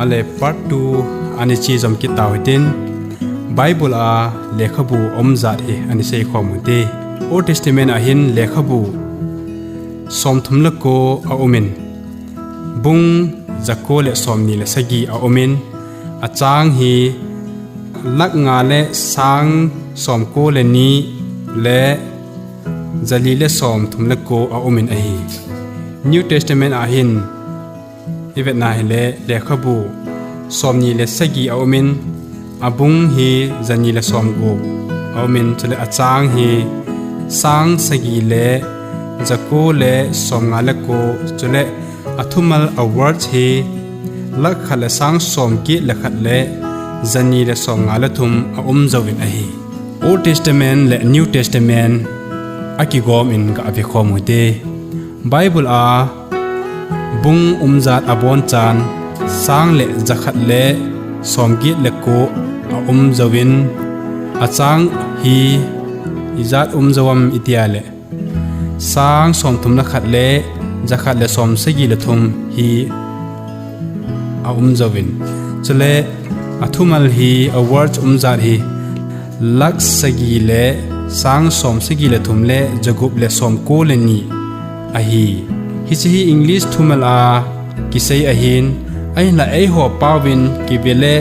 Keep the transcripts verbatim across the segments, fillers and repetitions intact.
Ale part two ani che jom kit tau hitin, Bible a lekhabu umjat hi ani seikhom u hite. Old Testament a hin lekhabu somthum le ko aumin, bung jako le somni le sagi aumin, achang hi lakh nga le sang somko le ni le jali le somthum le ko aumin ahi. New Testament a hin ivetna hile lekhabu somni le sagi aumin, abung hi jani le somgup aumin, chule achang hi sang sagi le jako le somnga le ko, chule athumal a words hi lakh khat le sang somget le khat le jani le somnga le thum aum jouvin ahi. Old Testament le New Testament akigom in gave khom u hite. Bible a bung umjat abonchan sang le jakhat le somget le ko aum jouvin, achang hi ijat um jou am itia le sang somthum le khat le jakhat le somsagi le thum hi aum jouvin, chule athumal hi a words umjat hi lakh sagi le sang somsagi le thum le jagup le somko le ni ahi. Hiche hi English thumal a kisei ahin, ahinla eiho paovin kive le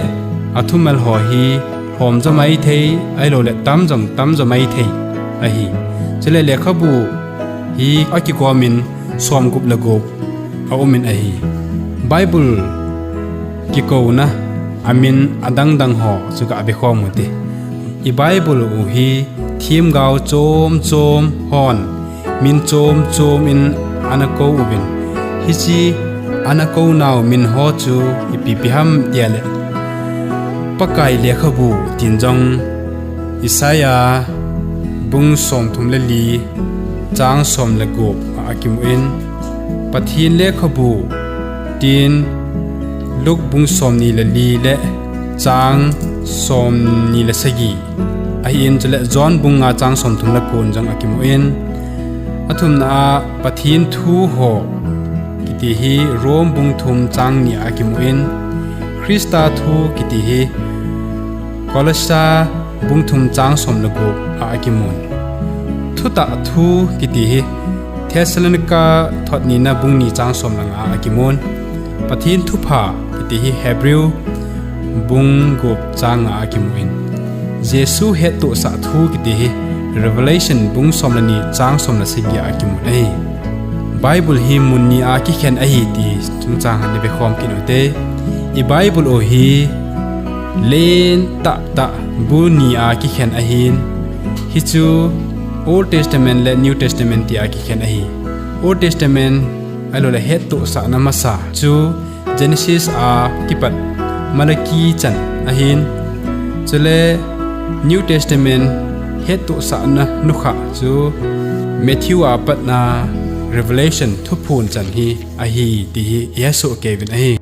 athumal ho hi lhom jo maithei, ahiloule tam jong tam jo maithei ahi. Chule lekhabu hi akigomin somgup le gup aumin ahi. Bible kikouna amin adangdang ho chu gave khom u hite. I Bible u hi themgao chom chom hon min chom chom in ana kou uvin, hiche ana kounau min ho chu ipi ipi ham tile, Pakai lekhabu tin jong Isaiah bung somthum le li chang som le gup a akimun, Pathen lekhabu tin Luke bung somni le li le chang somni le sagi ahin, chule John bung nga chang somthum le ko jong akimun, athumna a Pathen thu ho kiti hi Rome bung thum chang ni a akimun, Christa thu kiti hi Colossa bung thum chang som le gup a akimun, thutah thu kiti hi Thessalonica thot nina bung ni chang som le nga a akimun, Pathen thupha kiti hi Hebrew bung gup chang nga a akimun, Jesu hettohsah thu kiti hi Revelation bung som le ni chang som le sagi a akimun ahi. Bible hi mun ni a kikhen ahi ti chungchang a ive khom kit u hite. I Bible u hi lentah tah bu ni a kikhen ahin, hichu Old Testament le New Testament tia kikhen ahi. Old Testament ahiloule hettohsahna masa chu Genesis a kipat Malachi chan ahin, chule New Testament hettohsahna nukhah chu Matthew a patna Revelation thuphon chan hi ahi ti hi ihesoh keiuvin ahi.